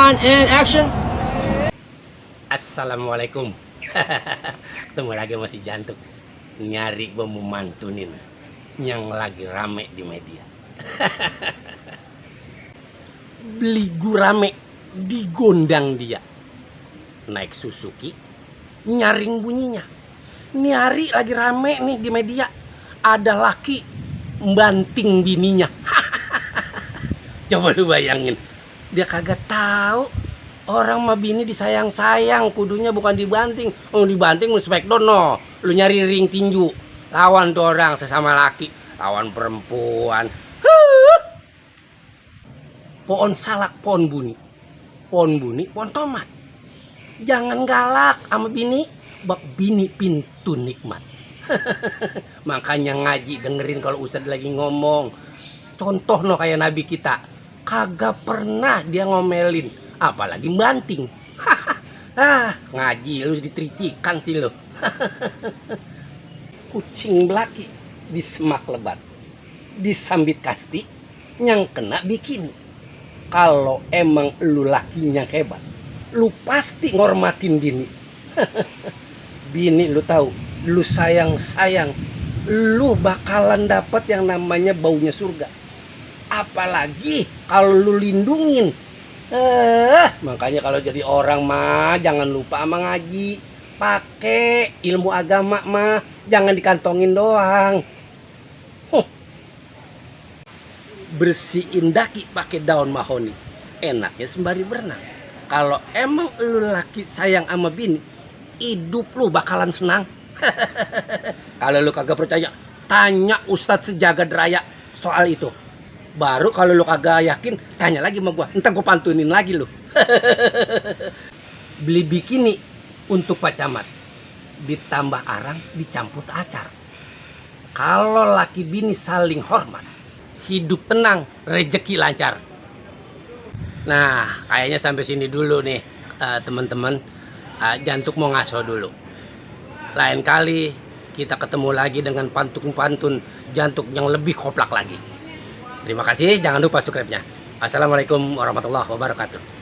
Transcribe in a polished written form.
one and action. Assalamualaikum. Ketemu lagi sama si Jantuk. Nyari gua mau mantunin yang lagi rame di media. Beli gurame digondang dia. Naik Suzuki, nyaring bunyinya. Ini hari lagi rame nih di media. Ada laki banting bininya. Coba lu bayangin. Dia kagak tahu orang mah bini disayang-sayang, kudunya bukan dibanting. Oh, dibanting lu smackdown no. Lu nyari ring tinju. Lawan tuh orang sesama laki, lawan perempuan. Pohon salak, pohon buni. Pohon buni, pohon tomat. Jangan galak sama bini, bak bini pintu nikmat. Makanya ngaji dengerin kalau Ustadz lagi ngomong. Contoh no kayak nabi kita, kagak pernah dia ngomelin, apalagi banting. Ngaji lu ditricikan sih lu. Kucing belaki disemak lebat, disambit kasti, yang kena bikini. Kalau emang lu lakinya hebat, lu pasti ngormatin bini. Bini lu tahu, lu sayang-sayang, lu bakalan dapat yang namanya baunya surga. Apalagi kalau lu lindungin. Makanya kalau jadi orang mah jangan lupa sama ngaji. Pakai ilmu agama mah jangan dikantongin doang. Bersihin daki pakai daun mahoni. Enaknya sembari berenang. Kalau emang lu laki sayang sama bini, hidup lu bakalan senang. Kalau lu kagak percaya, tanya Ustadz Sejagat Raya soal itu. Baru kalau lu kagak yakin, tanya lagi sama gua. Entar gua pantunin lagi lu. Beli bikini untuk Pak Camat, ditambah arang, dicampur acar. Kalau laki bini saling hormat, hidup tenang, rezeki lancar. Nah, kayaknya sampai sini dulu nih, teman-teman. Jantuk mau ngaso dulu. Lain kali kita ketemu lagi dengan pantun-pantun Jantuk yang lebih koplak lagi. Terima kasih, jangan lupa subscribe-nya. Assalamualaikum warahmatullahi wabarakatuh.